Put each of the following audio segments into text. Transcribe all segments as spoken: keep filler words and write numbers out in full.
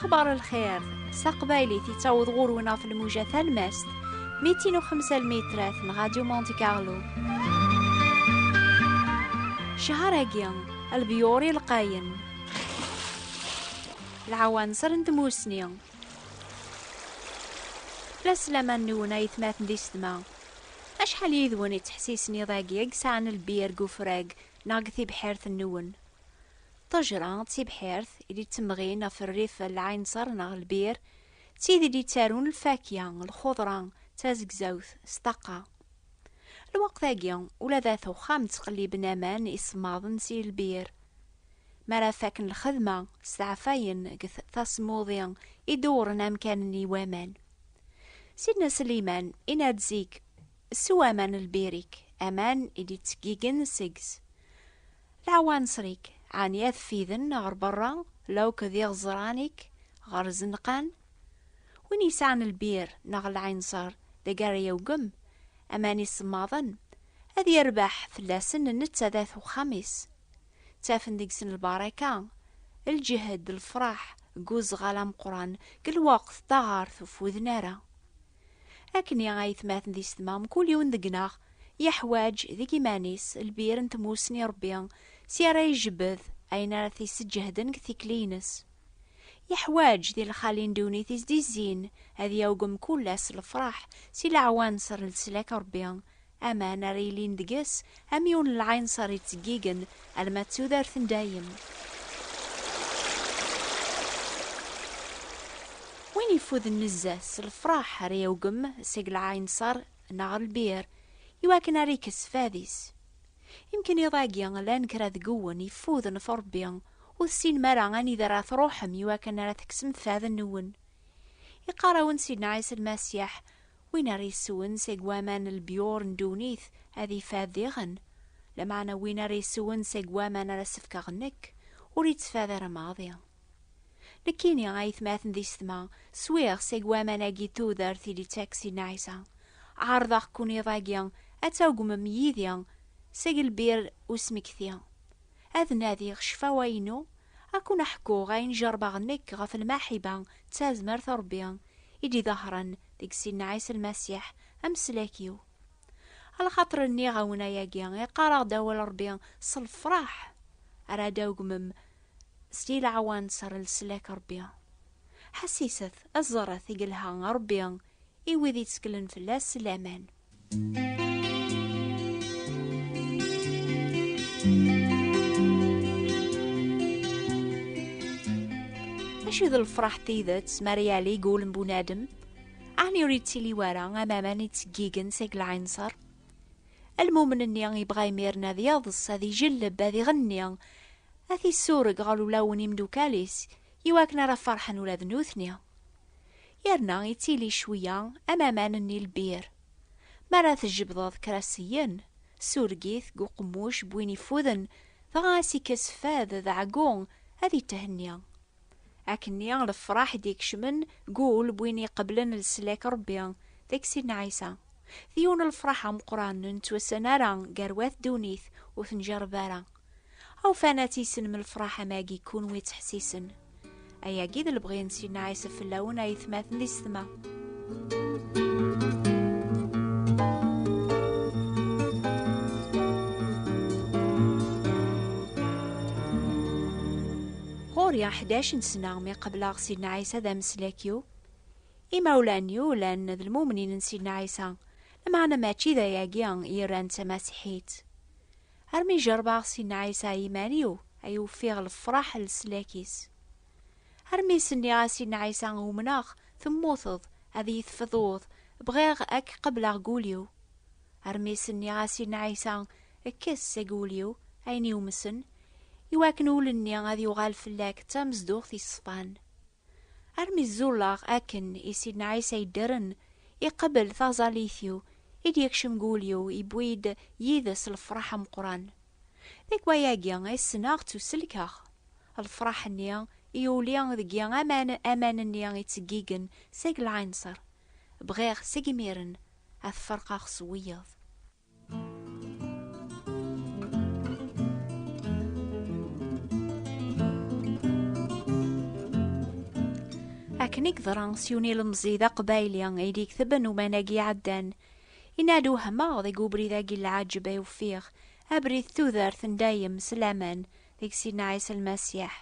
Bar lxir, s taqbaylit yettaweḍ ɣur-wen ɣef lmuja talmast, mitin u xemsa lmitrat n Radio Monte Carlo. Cchar-agi, lbyur ilqayen, lɛawanser n tmusni. La slama-nwen aytmaten d yessetma. Acḥal yid-wen yettḥessisen iḍ-agi i yesɛan lbir deg ufrag neɣ deg tibḥirt-nwen? Ṭṭejra d tibḥirt i d-ittemɣin ɣef rrif n lɛinṣer neɣ lbir, d tid i d-ittarun lfakya, lxuḍra, d tazegzawt s ṭṭaqa. Lweqt-agi, ula d at uxxam ttqelliben aman isemmaḍen si lbir. Mi ara faken lxedma, steɛfayen deg t-, tasmuḍi idewren amkan-nni i waman. Sidna Sliman yenna-d zik: "Sew aman n lbir-ik, aman i d-itteggigen seg-s. Lɛawanser-ik, ɛni ad fiden ɣer berra, la akked iɣeẓran-ik ɣer zenqan?" Win yesɛan lbir neɣ lɛinṣer deg ara yawgem aman isemmaḍen, ad yerbeḥ fell-asen netta d at uxxam-is. Ttafen deg-sen lbaraka, lǧehd, lefraḥ, deg uzɣal ameqqran, deg lweqt taɣart ur fuden ara. Akken i aytmaten d yessetma, mkul yiwen deg-neɣ yeḥwaǧ deg iman-is lbir n tmusni Rebbi, si ara ijebbed ayen ara t-isseǧehden deg tikli-ines. Yeḥwaǧ di lxali n ddunit i s-d-izzin ad yawgem kul ass lefraḥ si leɛwanser n leslak Rebbi, aman ara yilin deg-s am yiwen n lɛinṣer ittgeggigen alma d tudert n dayem. Win ifuden nezzeh s lefraḥ ara yawgem seg lɛinṣer neɣ lbir, iwakken ara ikkes fad-is. Imken iḍ-agi llan kra deg-wen ifuden f Rebbi, ur tessinem ara anida ara truḥem iwakken ara tekksem fad-nwen. Iqqar-awen Sidna Ɛisa Lmasiḥ: "Win ara yeswen seg waman n lebyur n ddunit ad ifad diɣen, lameɛna win ara yeswen seg waman ara s-fkeɣ nekk, ur ittfad ara maḍi." Nekkini, aytmaten d yessetma, swiɣ seg waman-agi tudert i d-ittak Sidna Ɛisa. Ɛerḍeɣ-ken iḍ-agi ad tawgmem yid-i seg lbir usmekti. Ad nadiɣ ccfawa-inu, ad ken-ḥkuɣ ayen jerbeɣ nekk ɣef lmaḥiba d tazmert n Rebbi i d-iḍehren deg Sidna Ɛisa Lmasiḥ, ameslak-iw. Alaxaṭer nniɣ-awen ayagi, iqqar-aɣ-d awal Rebbi s lefraḥ ara d-awgmem s di leɛwanser n leslak Rebbi. Ḥessiset, ẓret i yelha Rebbi i wid itteklen fell-as s laman. Acu d lefraḥ n tidet mi ara yali deg wul n bunadem? Ɛni ur yettili wara am aman itteggigen seg lɛinṣer? Lmumen-nni yebɣa imiren ad yeḍs, ad ijelleb, ad iɣenni, ad t-issureg ɣer ulawen imdukal-is, iwakken ara ferḥen ula d nutni. Yerna ittili cwiya am aman-nni lbir. Mi ara tjebdeḍ kra syen, sureg-it deg uqemmuc n win ifuden, dɣa a s-ikkes fad d ɛeggu, ad ithenni. Akkenni lefraḥ i d-ikecmen deg wul n win iqeblen leslak Rebbi deg Sidna Ɛisa. D yiwen n lefraḥ ameqqran ur nettwassen ara gar wat ddunit ur t-njerreb ara. Awfan ad tissnem lefraḥ am agi kunwi ttḥessisen. Ayagi d lebɣi n Sidna Ɛisa fell-awen, aytmaten d yessetma. Ɣur-i ḥdac n sna mi qebleɣ Sidna Ɛisa d ameslak-iw. Imawlan-iw llan d lmumnin n Sidna Ɛisa, lameɛna mačči d ayagi i yerran d tamasiḥit. Armi jerbeɣ Sidna Ɛisa i yiman-iw, ay ufiɣ lefraḥ n leslak-is. Armi s-nniɣ a Sidna Ɛisa umneɣ, temmuteḍ, ad iyi-tefduḍ, bɣiɣ ad k-qebleɣ deg wul-iw. Armi s-nniɣ a Sidna Ɛisa, kkes seg wul-iw ayen iwemsen, iwakken ul-nni ad yuɣal fell-ak d tamezduɣt yeṣfan. Armi zzuleɣ akken i Sidna Ɛisa yeddren, iqebel taẓallit-iw, i d-yekcem deg wul-iw, yewwi-d yid-s lefraḥ ameqqran. Deg wayagi i ssneɣ ttuselkeɣ. Lefraḥ-nni yuli deg aman, aman-nni itteggigen seg lɛinṣer. Bɣiɣ seg imiren ad ferqeɣ s wiyeḍ. Akken i yeḍra s yiwen ilemẓi d aqbayli i d-yekteb nnuman-agi iɛeddan, yenna-d: "Wehmeɣ deg ubrid-agi n lɛaǧeb ay ufiɣ abrid tudert n dayem s laman deg Sidna Ɛisa Lmasiḥ.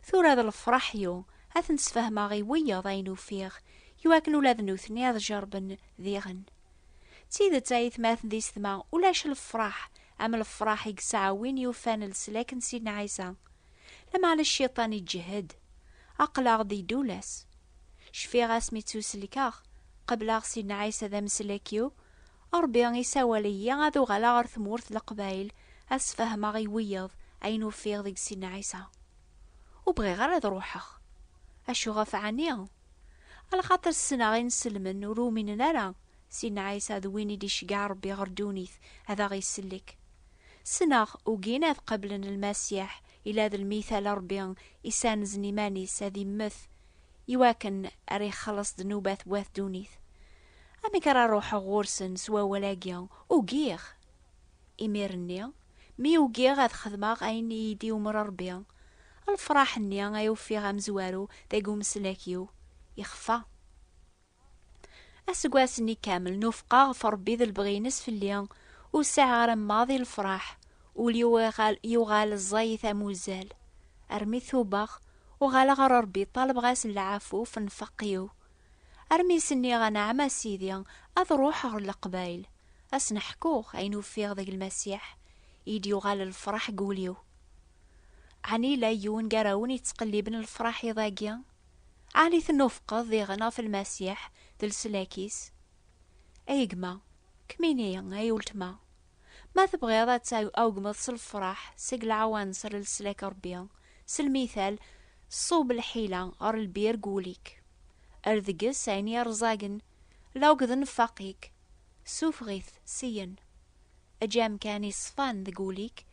Tura d lefraḥ-iw, ad ten-sfehmeɣ i wiyeḍ ayen ufiɣ, iwakken ula d nutni ad jerben diɣen." D tidet, ay atmaten d isetma, ulac lefraḥ am lefraḥ i yesɛa win yufan leslak n Sidna Ɛisa. Lameɛna cciṭan iǧehhed. Aql-aɣ di Dulas. Cfiɣ asmi ttuselkeɣ, qebleɣ Sidna Ɛisa d ameslak-iw, Ṛebbi isawal-iyi ad uɣaleɣ ɣer tmurt n Leqbayel, ad sfehmeɣ i wiyeḍ ayen ufiɣ deg Sidna Ɛisa. Ur bɣiɣ ara ad ruḥeɣ. Acu ɣef ɛni? Alaxaṭer ssneɣ inselmen ur uminen ara Sidna Ɛisa d win i d-iceggeɛ Ṛebbi ɣer ddunit ad aɣ-isellek. Ssneɣ ugin ad qeblen Lmasiḥ, ila d lmital Ṛebbi isanzen iman-is ad immet iwakken ara ixelleṣ ddnubat n wat ddunit. Amek ara ruḥeɣ ɣur-sen s wawal-agi? Ugiɣ! Imir-nni, mi ugiɣ ad xedmeɣ ayen i yi-d-yumer Ṛebbi, lefraḥ-nni ay ufiɣ amezwaru deg umeslak-iw ixfa. Aseggas-nni kamel nufqeɣ ɣef Ṛebbi d lebɣi-ines fell-i, ur sɛiɣ ara maḍi lefraḥ, ul-iw yuɣal, yuɣal ẓẓayet am uzzal. Armi tubeɣ, uɣaleɣ ɣer Ṛebbi, ṭalbeɣ-as leɛfu f nnfeq-iw. Armi s-nniɣ: "Anɛam a Sidi, ad ruḥeɣ ɣer Leqbayel, ad sen-ḥkuɣ ayen ufiɣ deg Lmasiḥ, i d-yuɣal lefraḥ deg wul-iw." Ɛni yella yiwen gar-awen yettqelliben lefraḥ iḍ-agi? Ɛni tennufqeḍ diɣen ɣef Lmasiḥ d leslak-is? Ay gma, kemmini ay ultma, ma tebɣiḍ ad tawgmeḍ s lefraḥ seg leɛwanser n leslak Ṛebbi, s lmital, ṣṣub lḥila ɣer lbir deg wul-ik. Err deg-s ayen yerẓagen, lawg d nnfaq-ik, sufeɣ-it syen. Eǧǧ amkan iṣfan deg wul-ik,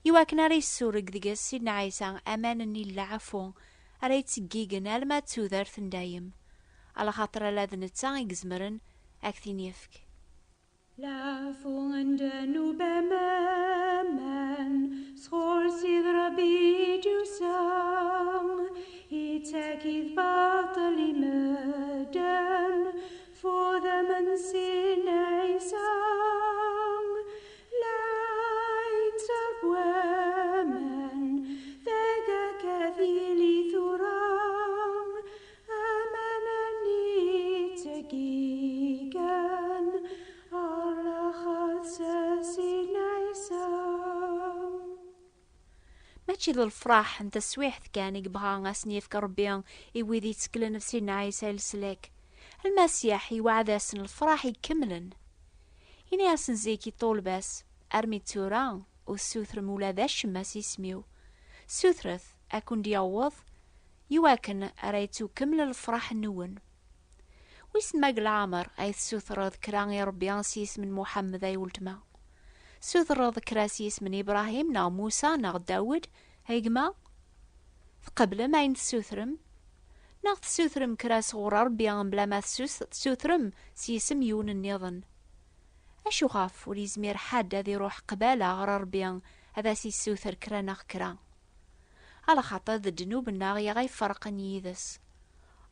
iwakken ara yessureg deg-s Sidna Ɛisa aman-nni n leɛfu ara yettgeggigen alma d tudert n dayem, alaxaṭer ala d netta i izemren ad k-t-in-yefk. Leɛfu n ddnub am aman, sɣur Sidi Ṛebbi i d-yusa, ittak-it baṭel i medden, f udem n Sidna Ɛisa. La yettṣab waman, deg akka tili tura, aman-nni ttgeggigen, alaxaṭer Sidna Ɛisa. Mačči d lefraḥ n teswiḥt kan i yebɣa ad sen-yefk Ṛebbi i wid yetteklen ɣef Sidna Ɛisa i leslak. Lmasiḥ iweɛɛed-asen lefraḥ ikemlen. Ini-asen zik i ṭṭulba-s: "Armi d tura, ur tessutrem ula d acemma s isem-iw. Sutret, ad ken-d-yaweḍ, iwakken ara yettukemmel lefraḥ-nwen." Wissen ma deg leɛmer ay tessutreḍ kra i Ṛebbi s yisem n Muḥemmed, ay weltma? Tessutreḍ kra s yisem n Ibṛahim neɣ Musa neɣ Dawed, ay gma? Tqeblem ayen tessutrem? Neɣ tessutrem kra sɣur Ṛebbi mebla ma tessus-, tessutrem s yisem yiwen nniḍen? Acu ɣef ur yezmir ḥedd ad iruḥ qbala ɣer Ṛebbi ad as-issuter kra neɣ kra? Alaxaṭer d ddnub-nneɣ i aɣ-iferqen yid-s.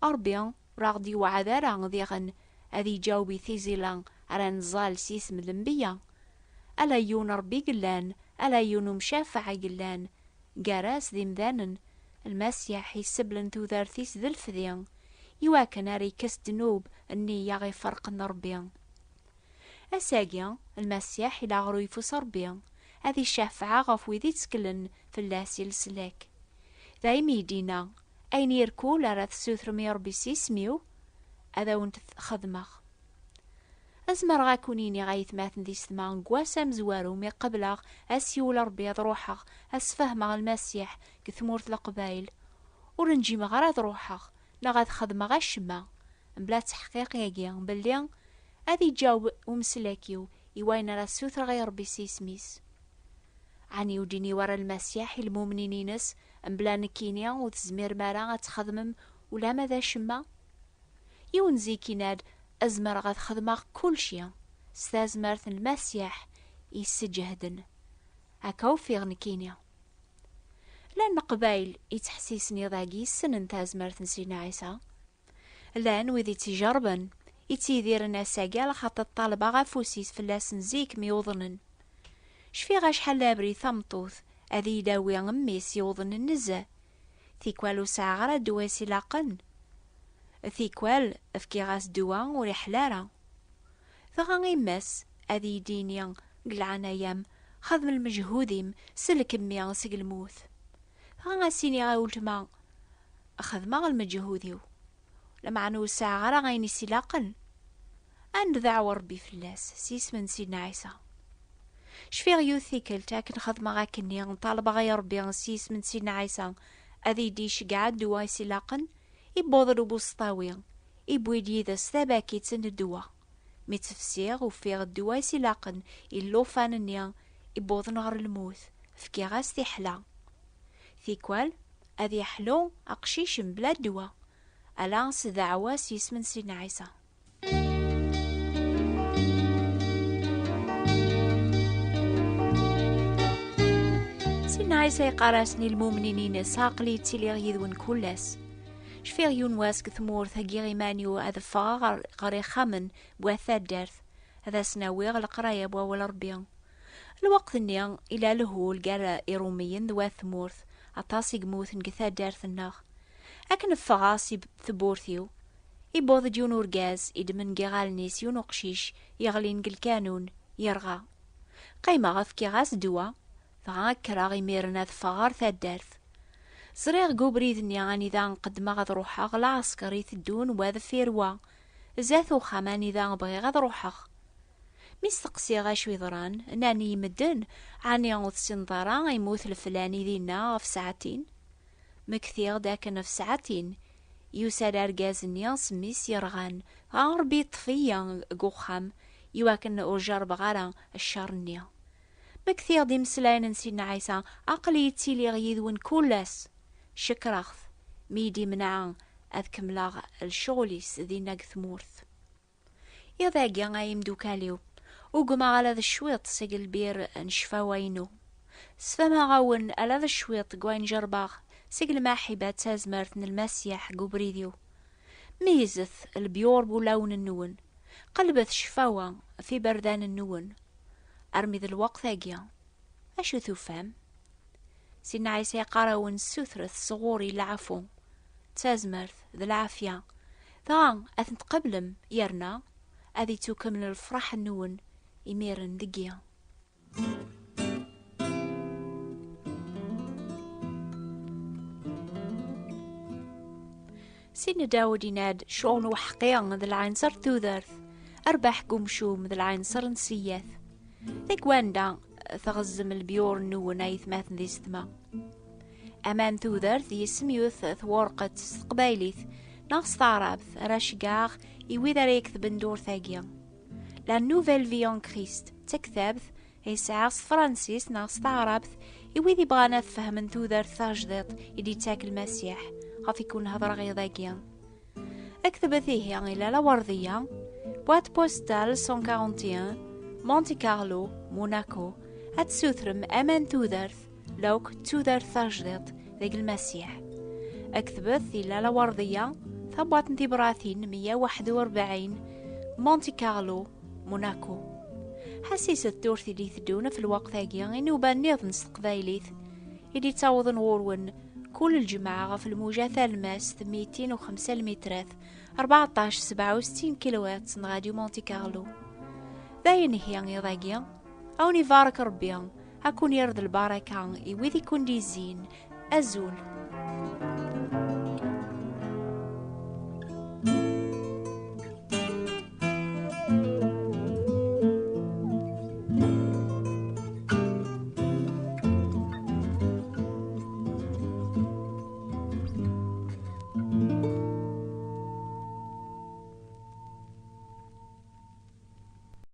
Ṛebbi ur aɣ-d-iweɛɛed ara diɣen ad iǧaweb i tizi-la ara nẓall s yisem n lenbiya. Ala yiwen Ṛebbi i yellan, ala yiwen umcafeɛ i yellan, gar-as d imdanen, Lmasiḥ isseblen tudert-is d lefdi, iwakken ara ikkes ddnub-nni i aɣ-iferqen d Ṛebbi. Ass-agi, Lmasiḥ ila ɣer uyeffus Ṛebbi, ad icafeɛ ɣef wid itteklen fell-as i leslak. Daymi i d-yenna: "Ayen irkul ara tessutrem i Ṛebbi s isem-iw, ad awen-t-xedmeɣ." Zemreɣ ad ken-iniɣ, ay atmaten d isetma, deg wass amezwaru mi qebleɣ asiwel Ṛebbi ad ruḥeɣ ad sfehmeɣ Lmasiḥ deg tmurt Leqbayel, ur nǧimeɣ ara ad ruḥeɣ neɣ ad xedmeɣ acemma mebla tteḥqiq-agi belli ad iǧaweb umeslak-iw i wayen ara ssutreɣ i Ṛebbi s yisem-is. Ɛni ur d-iniw ara Lmasiḥ i lmumnin-ines: "Mebla nekkini ur tezmirem ara ad txedmem ulama d acemma"? Yiwen zik yenna-d: "Zemreɣ ad xedmeɣ kulci s tazmert n Lmasiḥ i yesseǧehden." Akka ufiɣ nekkini. Llan Leqbayel yettḥessisen iḍ-agi ssnen tazmert n Sidna Ɛisa. Llan wid ittijerben, ittidiren ass-agi, ala xaṭer ṭṭalbeɣ afus-is fell-asen zik mi uḍnen. Cfiɣ acḥal d abrid tameṭṭut ad iyi-d-awi mmi-s yewḍnen nezzeh. Tikwal ur sɛiɣ ara ddwa i s-ilaqen. Tikwal fkiɣ-as ddwa ur iḥla ara. Dɣa yemma-s ad iyi-d-yini deg leɛnaya-m, xdem lmeǧhud-im, sellek mmi seg lmut. Dɣa ad s-iniɣ i weltma, xedmeɣ lmeǧhud-iw, lameɛna ur sɛiɣ ara ayen i s-ilaqen. Ad nedɛu Ṛebbi fell-as s yisem n Sidna Ɛisa. Cfiɣ yiwet tikkelt akken xedmeɣ akkenni, ṭalbeɣ i Ṛebbi s yisem n Sidna Ɛisa ad iyi-d-iceggeɛ ddwa i s-ilaqen, iwweḍ-d ubuseṭṭawi, iwwi-d yid-s tabakit n ddwa. Mi tt-fsiɣ, ufiɣ ddwa i s-ilaqen i llufan-nni iwwḍen ɣer lmut, fkiɣ-as tiḥla. Tikwal, ad yeḥlu aqcic mebla ddwa, ala s ddeɛwa s yisem n Sidna Ɛisa. Sidna Ɛisa yeqqar-asen i lmumnin-ines, aql-i ttiliɣ yid-wen kul ass. Cfiɣ yiwen wass deg tmurt, heggiɣ iman-iw ad ffɣeɣ ɣer, ɣer ixxamen n wat taddart, ad asen-awiɣ leqraya n wawal Ṛebbi. Lweqt-nni, ila lhul gar Iṛumiyen d wat tmurt, aṭas i yemmuten deg taddart-nneɣ. Akken ffɣeɣ si tewwurt-iw, iwweḍ-d yiwen urgaz, iddmen deg iɣallen-is yiwen uqcic yeɣlin deg lkanun, yerɣa. Qqimeɣ, fkiɣ-as ddwa, dɣa kkreɣ imiren ad ffɣeɣ ɣer taddart. Ẓriɣ deg ubrid-nni anida qeddmeɣ ad ruḥeɣ lɛesker iteddun wa deffir wa, zdat uxxam anida bɣiɣ ad ruḥeɣ. Mi steqsiɣ acu yeḍran, nnan-iyi medden, ɛni ur tessineḍ ara yemmut leflani dinna ɣef saɛtin? Mmektiɣ-d akken ɣef saɛtin, yusa-d argaz-nni s mmi-s yerɣan, dɣa Ṛebbi yeṭṭef-iyi deg uxxam, iwakken ur jerrbeɣ ara ccer-nni. Mmektiɣ-d imeslayen n Sidna Ɛisa, aql-i ttiliɣ yid-wen kul ass. Cekkreɣ-t, mi yi-d-imneɛ ad kemmleɣ lecɣel-is dinna deg tmurt. Iḍ-agi, ay imdukal-iw, ugmeɣ ala d cwiṭ seg lbir n ccfawa-inu. Sfahmeɣ-awen ala d cwiṭ deg wayen jerbeɣ seg lmaḥiba d tazmert n Lmasiḥ deg ubrid-iw. Meyyzet lbyur n wulawen-nwen, qelbet ccfawa f iberdan-nwen. Armi d lweqt-agi, acu tufam? Sidna Ɛisa yeqqar-awen, ssutret sɣur-i leɛfu, d tazmert, d lɛafya, dɣa ad ten-tqeblem, yerna ad ittukemmel lefraḥ-nwen imiren deg-i. Sidna Dawed yenna-d, ccɣel n uḥeqqi d lɛinṣer n tudert, rrbeḥ n umcum d lɛinṣer n ssiyat. Deg wanda tɣezzem lbyur-nwen, ay atmaten d yessetma? Aman n tudert d yisem yiwet twerqet s teqbaylit neɣ s taɛrabt ara ceggɛeɣ i wid ara iketben ddurt-agi. La Nouvelle Vie en Christ d taktabt ay sɛiɣ s tefransist neɣ s taɛrabt i wid ibɣan ad fehmen tudert tajdiṭ i d-ittak Lmasiḥ, ɣef i kun-hedreɣ iḍ-agi. Ktbet ihi i Lalla Werdiya, boîte postale cent quarante et un, Monte Carlo, Monaco, ad tessutrem aman n tudert, lawk d tudert tajdiṭ deg Lmasiḥ. Ktbet i Lalla Werdiya, tabwaṭ n tibratin meyya u waḥed u rebɛin, Monte Carlo, Monaco. Ḥassiset tura i d-iteddun ɣef lweqt-agi i nnuba nniḍen s teqbaylit i d-ittawḍen ɣur-wen kul lǧemɛa ɣef lmuja talemmast mitin u xemsa lmitrat, rbeɛṭac sebɛa u settin kilohertz n Radio Monte Carlo. D ayen ihi iḍ-agi, a wen-ibarek Ṛebbi, a kun-irḍel lbaraka i wid i kun-d-izzin. Azul.